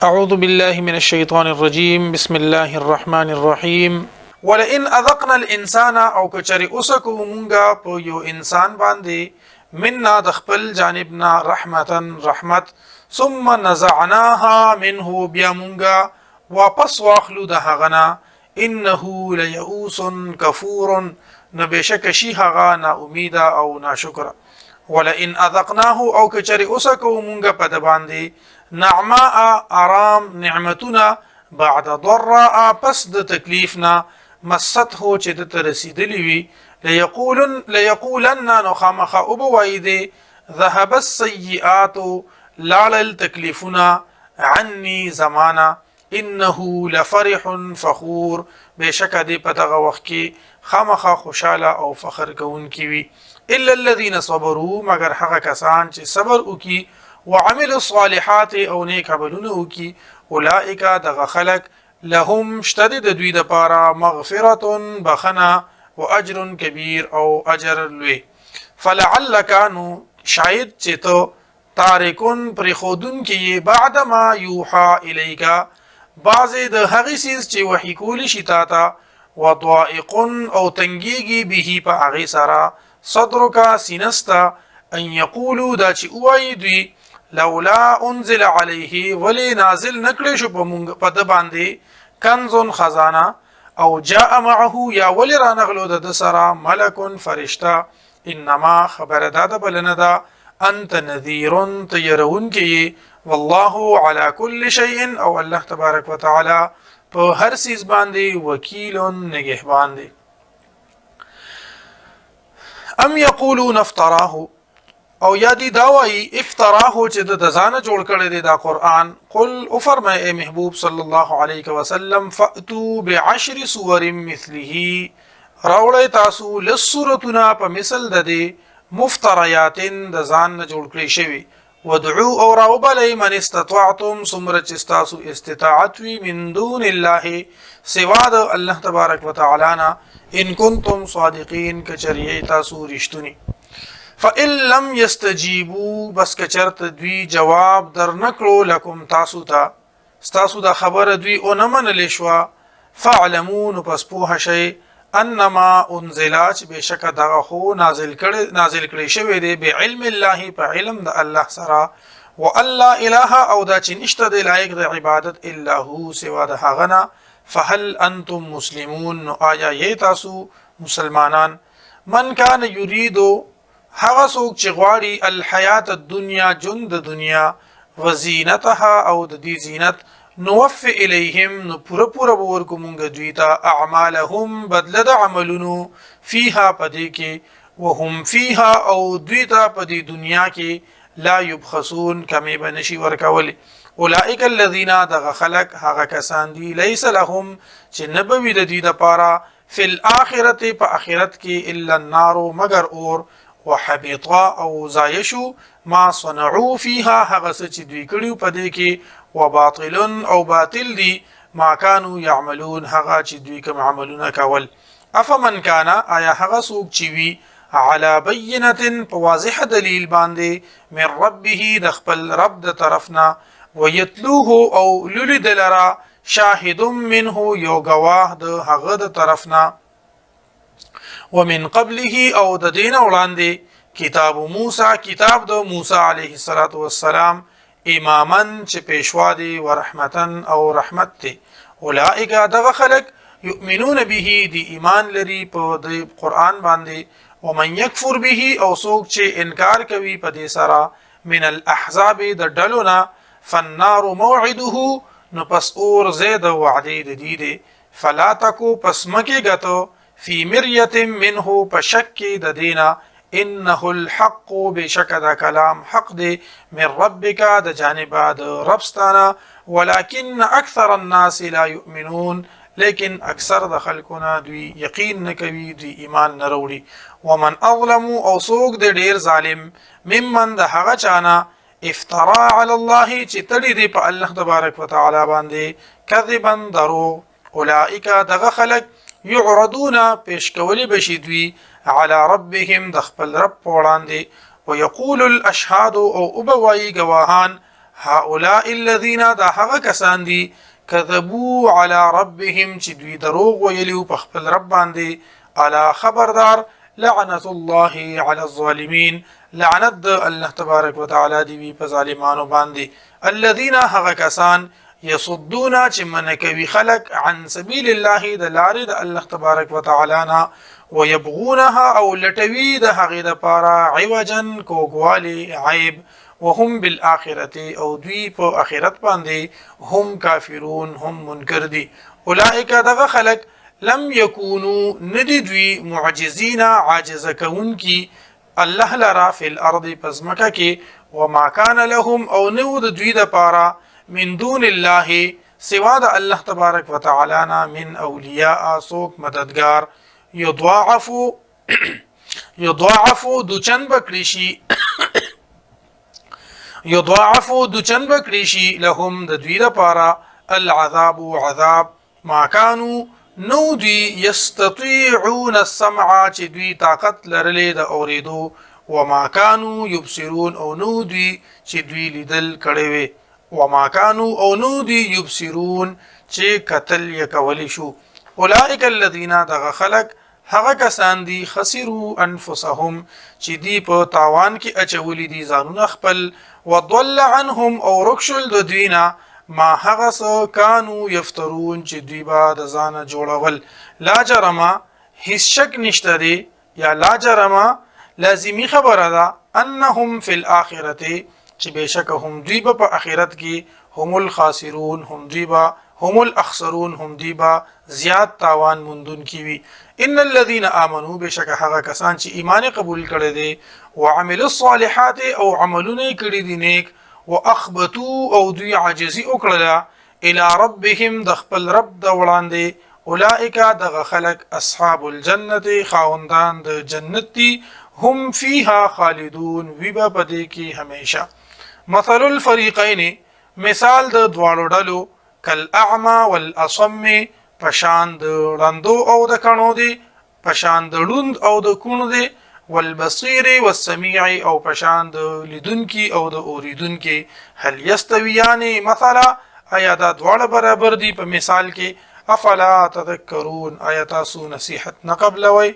أعوذ بالله من الشيطان الرجيم، بسم الله الرحمن الرحيم. ولئن اذقنا الانسان، او کچری اوسکو مونږه په یو انسان باندې، منا د خپل جانبنا، رحمتا رحمت، ثم نزعناها منه، بیا مونږه واپس واخلو د هغه نه، انه لیئوس کفور، نو بېشکه شي هغه نا امیده او ناشکره. ولئن اذقناه، او کچری اوسکو مونږه په د باندې نعماء آرام نعمتونه، بعد ضراء پس د تکلیف نه، مسته چې د ته رسیدلی وي، ليقولن ليقولن نو خامخا وبوایي دی، ذهب السيئات لاړل تکلیفونه، عني زمانه، انه لفرح فخور، بېشکه دی په دغه وخت کې خامخا خوشاله او فخر کوونکی وي. الا الذين صبروا، مګر هغه کسان چې صبر وکي، وعملوا الصالحات او نیک عملونه وکي، اولئک دغه خلق، لهم شته د دوی دپاره، مغفرة بخنه، و اجر کبیر او اجر لوی. فلعلک نو شاید چې ته، تارکون پرېښودونکي یې، بعد ما یوحا الیک بعضې د هغې څیز چې وحي کولی شي تا ته، وضائق او تنګیږي، به په هغې سره، صدرک سینه ستا، ان یقولو دا چې ووایي دوی، لولا انزل علیه ولې نازل نکړې شو په مونږ په ده باندې، کنز خزانه، او جاء معه یا ولې رانغلو د ده سره، ملک فرشته. انما خبره دا ده بل نه ده، انت نذیر ته يرونکی یې، والله على كل شيء او الله تبارک وتعالى په هر څیز باندې، وکیل نگهبان دی. ام یقولون افتراه، او یا دی دا وایي، افتراه چې د ځانه جوړ کړی دی دا قرآن. قل او فرمای ای محبوب صلی الله علیه وسلم، فأتو بعشر سور مثله، راوړی تاسو لس سورتونه په مثل د دې، مفتریات د ځان نه جوړ کړی شوی، ودعو او راوبلئ، من استطعتم څومره چې ستاسو استطاعت وي، من دون الله سوا د الله تبارک وتعالی نه، ان کنتم صادقین که چېرې یئ تاسو رښتوني. فإن لم یستجیبو، بس که چېرته دوی جواب درنکړو، لکم تاسو ته، ستاسو دا خبره دوی ونه منلې شوه، فاعلمو نو پس پوه شئ، انما انزل چې بېشکه دغه خو نازل کړي نازل کړي شوی دی، بعلم الله په علم د الله سره، وان لا اله او دا چې نشته دی لایق د عبادت، الا هو سوا د هغه نه، فهل انتم مسلمون نو آیا یې تاسو مسلمانان؟ من کان یریدو هغه څوک چې غواړي، الحیات الدنیا ژوند د دنیا، وزینتها او د دې زینت، نوف الیهم نو پوره پوره به ورکو مونږ دوی ته، اعمالهم بدله د عملونو، فیها پدې کې، وهم فیها او دوی ته په دې دنیا کې، لا یبخسون کمی به نشي ورکولی. اولئک الذین دغه خلق هغه کسان دي، لیس لهم چې نه به وي د دوی دپاره، فی الاخرة په اخرت کې، الا النار مګر اور، وحبط او ضایع شو، ما صنعو فیها هغه څه چې دوی کړي په دې کې، وباطل او باطل دي، ما كانوا يعملون هغه چې دوی کوم عملونه کول. افمن کان آیا هغه څوک چې وي، على بینه په واضح دلیل باندې، من ربه د خپل رب د طرفنا، ويتلوه او لولي دلرا، شاهد منه یو گواه د هغه د طرفنا، ومن قبله او د دین وړاندې، کتاب موسی کتاب د موسی علیه الصلاۃ والسلام، اماما چې پیشوا دی، ورحمتن او رحمت دی، اولئک دغه خلق، یؤمنون به دی ایمان لري په د قرآن باندې، ومن یکفر به او څوک چې انکار کوي په دې سره، من الاحزاب د ډلو نه، فالنار موعده نو پس اور ځای د وعدې د دوی دی. فلا تکو پس مه کېږه ته، فی مریة منه په شک کې د دې نه، انه الحق بېشکه دا کلام حق دی، من ربک د جانبه د رب ستا نه، ولکن اکثر الناس لا یؤمنون لیکن اکثر د خلکو نه دوی یقین نه کوي، دوی ایمان نه راوړي. ومن اظلم او څوک دی ډېر ظالم، ممن د هغه چا نه، افترا علی الله چې تړي دی په الله تبارک وتعالی باندې، کذبا درو. اولئک دغه خلق، يعرضون پیش کولی بشي دوی، علی ربهم د خپل رب په وړاندې، ويقول الاشهاد او وبوایي گواهان، هؤلاء الذين، دا هغه کسان دي، كذبوا على ربهم، چې دوی دروغ ویلي په خپل رب باندې. الا، خبردار، لعنت الله على الظالمين، لعنت د الله تبارک وتعالى دی وی په ظالمانو باندې. الذين، هغه کسان، يصدون، چې منع کوي خلق، عن سبيل الله، د لارې د الله تبارک وتعالى نه، ويبغونها، او لټوي د هغې د پاره، عوجا، کوږوالی، عیب، وهم بالآخرة، او دوی په آخرت باندې، هم کافرون، هم منکر دي. اولئک، دغه خلق، لم یکونو، ندی دوی، معجزین، عاجز کوونکی الله لرا، فی الارض، پزمکه کې، وما کان لهم، او نو د دوی د پاره، من دون الله، سوا د الله تبارک وتعالی نه، من اولیاء، سوک مددگار. یضاعف یضاعف، دوچن بکړي شي، یضاعف، دوچن بکړي شي، لهم، د دوی لپاره، العذاب، عذاب. ما كانوا، نو دوی، یستطيعون السمع، چې دوی طاقت لرلې د اوریدو، وما كانوا يبصرون، او نو دوی چې دوی لیدل کړي وي، وما كانوا، او نو دوی، يبصرون، چې قتل یې کولی شو. اولئک الذین، دغه خلق هغه کسان دي، خسروا انفسهم، چې دی په تاوان کې اچولې دي ځانونه خپل، وضل عنهم، او رکشل د دوی نه، ما، هغه څه، کانو یفترون، چې دوی به د ځانه جوړول. لا جرمه، هیڅ شک نشته دی، یا لا جرمه، لازمی خبره ده، انهم فی الاخرته، چې بشک هم دوی به په اخرت کې، هم الخاسرون، هم دوی به، هم الاخسرون، هم دوی به زیات تاوان موندون کی وي. ان الذين امنوا، بشک هغه کسان چې ایمان قبول کړي دي، وعملوا الصالحات، او عملونه کړي دي نیک، واخبتوا، او دوی عاجزي وکړه، الى ربهم، د خپل رب د وړاندې، اولئک، دغه خلق، اصحاب الجنه، خاوندان د جنت دي، هم فيها خالدون، وی به پدې کې همیشه. مثل الفريقين، مثال د دواړو ډلو، کالاعمى والاصم، پشان د ړندو او د کڼو دی، پشان د ړوند او د کوڼ دی، والبصير والسميع، او پشان د لیدونکي او د اوریدونکي، هل يستويان مثلا، ایا دا دواړه برابر دي په مثال کې؟ افلا تذکرون، آیا تاسو نصیحت نه قبلوي؟